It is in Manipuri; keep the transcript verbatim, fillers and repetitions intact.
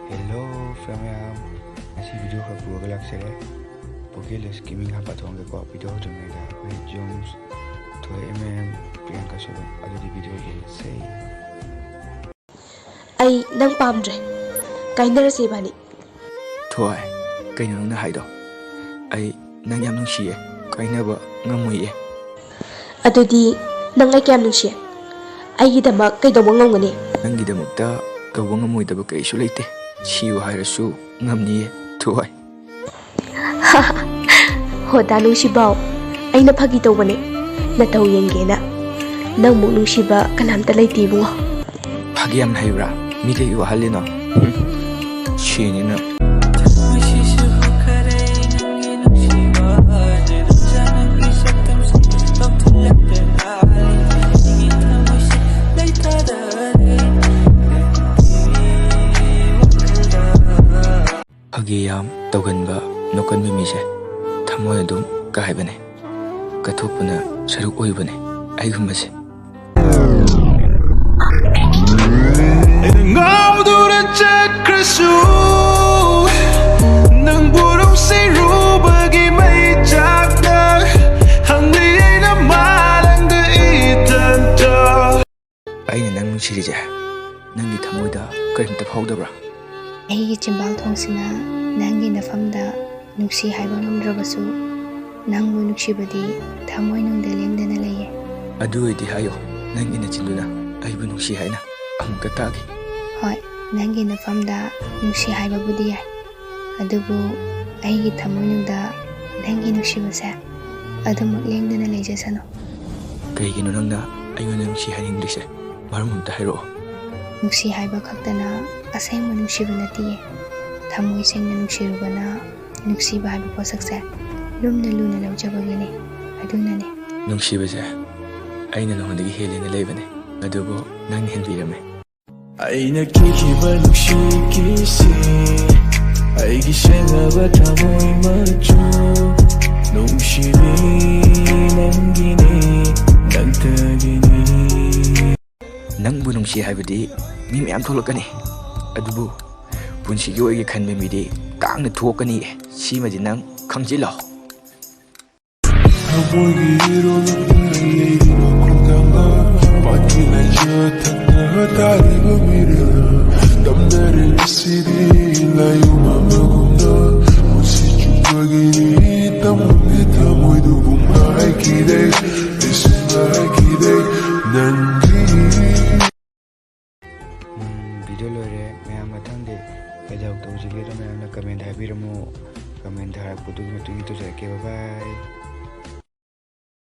Hello friend ꯃꯌꯥꯝ, ꯉꯁꯤ video ꯈꯔ ꯄꯨꯔꯒ ꯂꯥꯛꯆꯔꯦ꯫ ꯄꯣꯀꯦꯠ ꯂꯤꯁꯀꯤ ꯃꯤꯡ ꯍꯥꯟꯅ ꯄꯥꯊꯣꯛꯑꯝꯒꯦꯀꯣ꯫ Video ꯍꯧꯗ꯭ꯔꯤꯉꯩꯗ ꯑꯩꯈꯣꯏ ꯖꯣꯟꯁ, ꯊꯣꯏ, ꯑꯦꯝ ꯑꯦꯝ, ꯄ꯭ꯔꯤꯌꯥꯡꯀꯥ ꯁꯣꯏꯕꯝ꯫ ꯑꯗꯨꯗꯤ video ꯌꯦꯡꯉꯁꯦ꯫ ꯑꯩ ꯅꯪ ꯄꯥꯝꯗ꯭ꯔꯦ꯫ ꯀꯥꯏꯅꯔꯁꯦ ꯏꯕꯥꯅꯤ꯫ ꯊꯣꯏ, ꯀꯩꯅꯣ ꯅꯪꯅ ꯍꯥꯏꯗꯣ? ꯑꯩ ꯅꯪ ꯌꯥꯝ ꯅꯨꯡꯁꯤꯌꯦ꯫ ꯀꯥꯏꯅꯕ ꯉꯝꯃꯣꯏꯌꯦ꯫ ꯑꯗꯨꯗꯤ ꯅꯪ ꯑꯩ ꯀꯌꯥꯝ ꯅꯨꯡꯁꯤ? ꯑꯩꯒꯤꯗꯃꯛ ꯀꯩꯗꯧꯕ ꯉꯝꯒꯅꯤ? ꯅꯪꯒꯤꯗꯃꯛꯇ ꯇꯧꯕ ꯉꯝꯃꯣꯏꯗꯕ ꯀꯔꯤꯁꯨ ꯂꯩꯇꯦ꯫ ꯁꯤꯌꯨ ꯍꯥꯏꯔꯁꯨ ꯉꯝꯅꯤꯌꯦ, ꯊꯣꯏ꯫ ꯍꯣꯗꯥ ꯅꯨꯡꯁꯤꯕꯥꯎ, ꯑꯩꯅ ꯐꯥꯒꯤ ꯇꯧꯕꯅꯦ, ꯅꯇꯧ ꯌꯦꯡꯒꯦꯅ꯫ ꯅꯪꯃꯨꯛ ꯅꯨꯡꯁꯤꯕ ꯀꯅꯥꯝꯇ ꯂꯩꯇꯦ ꯏꯕꯨꯡꯉꯣ꯫ ꯐꯥꯒꯤ ꯌꯥꯝ ꯍꯩꯕ꯭ꯔꯥ? ꯃꯤ ꯀꯩꯒꯤ ꯋꯥꯍꯜꯂꯤꯅꯣ? ꯍꯨꯝ, ꯁꯤꯅꯤꯅ꯫ ꯐꯥꯒꯤ ꯌꯥꯝ ꯇꯧꯒꯟꯕ, ꯅꯣꯛꯀꯟꯕ ꯃꯤꯁꯦ ꯊꯃꯣꯏ ꯑꯗꯨꯝ ꯀꯥꯏꯕꯅꯦ꯫ ꯀꯠꯊꯣꯛꯄꯅ ꯁꯔꯨꯛ ꯑꯣꯏꯕꯅꯦ ꯑꯩꯒꯨꯝꯕꯁꯦ꯫ ꯑꯩꯅ ꯉꯥꯎꯗꯨꯅ ꯆꯠꯈ꯭ꯔꯁꯨ, ꯅꯪꯕꯨ ꯅꯨꯡꯁꯤꯔꯨꯕꯒꯤ ꯃꯩꯆꯥꯛꯅ ꯍꯪꯂꯤ ꯑꯩꯅ ꯃꯥꯂꯪꯗ ꯏꯊꯟꯇ꯫ ꯑꯩꯅ ꯅꯪ ꯅꯨꯡꯁꯤꯔꯤꯁꯦ ꯅꯪꯒꯤ ꯊꯃꯣꯏꯗ ꯀꯔꯤꯝꯇ ꯐꯥꯎꯗꯕ꯭ꯔꯥ? ꯑꯩꯒꯤ ꯆꯤꯝꯕꯥꯜ ꯊꯣꯡꯁꯤꯅ ꯅꯪꯒꯤ ꯅꯐꯝꯗ ꯅꯨꯡꯁꯤ ꯍꯥꯏꯕ ꯉꯝꯗ꯭ꯔꯕꯁꯨ, ꯅꯪꯕꯨ ꯅꯨꯡꯁꯤꯕꯗꯤ ꯊꯃꯣꯏꯅꯨꯡꯗ ꯂꯦꯡꯗꯅ ꯂꯩꯌꯦ꯫ ꯑꯗꯨ ꯑꯣꯏꯗꯤ ꯍꯥꯏꯌꯣ, ꯅꯪꯒꯤ ꯅꯆꯤꯟꯗꯨꯅ ꯑꯩꯕꯨ ꯅꯨꯡꯁꯤ ꯍꯥꯏꯅ ꯑꯃꯨꯛꯇ ꯇꯥꯒꯦ꯫ ꯍꯣꯏ, ꯅꯪꯒꯤ ꯅꯐꯝꯗ ꯅꯨꯡꯁꯤ ꯍꯥꯏꯕꯕꯨꯗꯤ ꯌꯥꯏ, ꯑꯗꯨꯕꯨ ꯑꯩꯒꯤ ꯊꯃꯣꯏꯅꯨꯡꯗ ꯅꯪꯒꯤ ꯅꯨꯡꯁꯤꯕꯁꯦ ꯑꯗꯨꯃꯛ ꯂꯦꯡꯗꯅ ꯂꯩꯖꯁꯅꯨ꯫ ꯀꯩꯒꯤꯅꯣ ꯅꯪꯅ ꯑꯩꯉꯣꯟꯗ ꯅꯨꯡꯁꯤ ꯍꯥꯏꯅꯤꯡꯗ꯭ꯔꯤꯁꯦ? ꯃꯔꯝ ꯑꯝꯇ ꯍꯥꯏꯔꯛꯑꯣ꯫ ꯅꯨꯡꯁꯤ ꯍꯥꯏꯕ ꯈꯛꯇꯅ ꯑꯁꯦꯡꯕ ꯅꯨꯡꯁꯤꯕ ꯅꯠꯇꯤꯌꯦ꯫ ꯊꯃꯣꯏ ꯁꯦꯡꯅ ꯅꯨꯡꯁꯤꯔꯨꯕꯅ ꯅꯨꯡꯁꯤꯕ ꯍꯥꯏꯕ ꯄꯣꯠꯁꯛꯁꯦ ꯂꯨꯝꯅ ꯂꯨꯅ ꯂꯧꯖꯕꯒꯤꯅꯦ꯫ ꯑꯗꯨꯅꯅꯦ꯫ ꯅꯨꯡꯁꯤꯕꯁꯦ ꯑꯩꯅ ꯅꯉꯣꯟꯗꯒꯤ ꯍꯦꯜꯂꯦꯅ ꯂꯩꯕꯅꯦ, ꯑꯗꯨꯕꯨ ꯅꯪꯅ ꯍꯦꯟꯕꯤꯔꯝꯃꯦ꯫ ꯑꯩꯅ ꯀꯤꯈꯤꯕ ꯅꯨꯡꯁꯤꯠꯀꯤꯁꯦ, ꯑꯩꯒꯤ ꯁꯦꯡꯂꯕ ꯊꯃꯣꯏ ꯃꯆꯨ, ꯅꯨꯡꯁꯤꯕꯤ ꯅꯪꯒꯤꯅꯦ, ꯅꯪꯇꯒꯤꯅꯦ꯫ ꯅꯪꯕꯨ ꯅꯨꯡꯁꯤ ꯍꯥꯏꯕꯗꯤ ꯃꯤ ꯃꯌꯥꯝ ꯊꯣꯛꯂꯛꯀꯅꯤ, ꯑꯗꯨꯕꯨ ꯄꯨꯟꯁꯤꯒꯤ ꯑꯣꯏꯒꯦ ꯈꯟꯕ ꯃꯤꯗꯤ ꯀꯥꯡꯅ ꯊꯣꯛꯀꯅꯤ꯫ ꯁꯤꯃꯗꯤ ꯅꯪ ꯈꯪꯖꯤꯜꯂꯣ꯫ ꯊꯃꯣꯏꯒꯤ ꯏꯔꯣꯜꯗ ꯌꯩꯔꯤꯕ ꯈꯣꯡꯊꯥꯡꯗ ꯄꯥꯠꯀꯤ ꯂꯥꯏꯖ ꯊꯛꯅ ꯇꯥꯔꯤꯕ ꯃꯤꯔꯦꯜꯅ ꯇꯝꯅꯔꯦ ꯉꯁꯤꯗꯤ ꯂꯥꯏꯑꯣꯡ ꯑꯃꯒꯨꯝꯅ ꯄꯨꯟꯁꯤ ꯆꯨꯞꯄꯒꯤ ꯇꯝꯂꯝꯕꯤ ꯊꯃꯣꯏꯗꯨꯕꯨ ꯉꯥꯏꯈꯤꯗꯦ, ꯑꯩꯁꯨ ꯉꯥꯏꯈꯤꯗꯦ ꯅꯪꯒꯤ ꯚꯤꯗꯤꯑꯣ ꯂꯣꯏꯔꯦ꯫ ꯃꯌꯥꯝ ꯃꯊꯪꯗꯤ ꯀꯩꯗꯧ ꯇꯧꯁꯤꯒꯦꯗꯣ ꯃꯌꯥꯝꯅ ꯀꯃꯦꯟꯗ ꯍꯥꯏꯕꯤꯔꯝꯃꯨ꯫ ꯀꯃꯦꯟꯗ ꯍꯥꯏꯔꯛꯄꯗꯨꯒꯤ ꯃꯇꯨꯡ ꯏꯟꯅ ꯇꯧꯖꯔꯛꯀꯦ꯫ ꯕꯥꯏ ꯕꯥꯏ꯫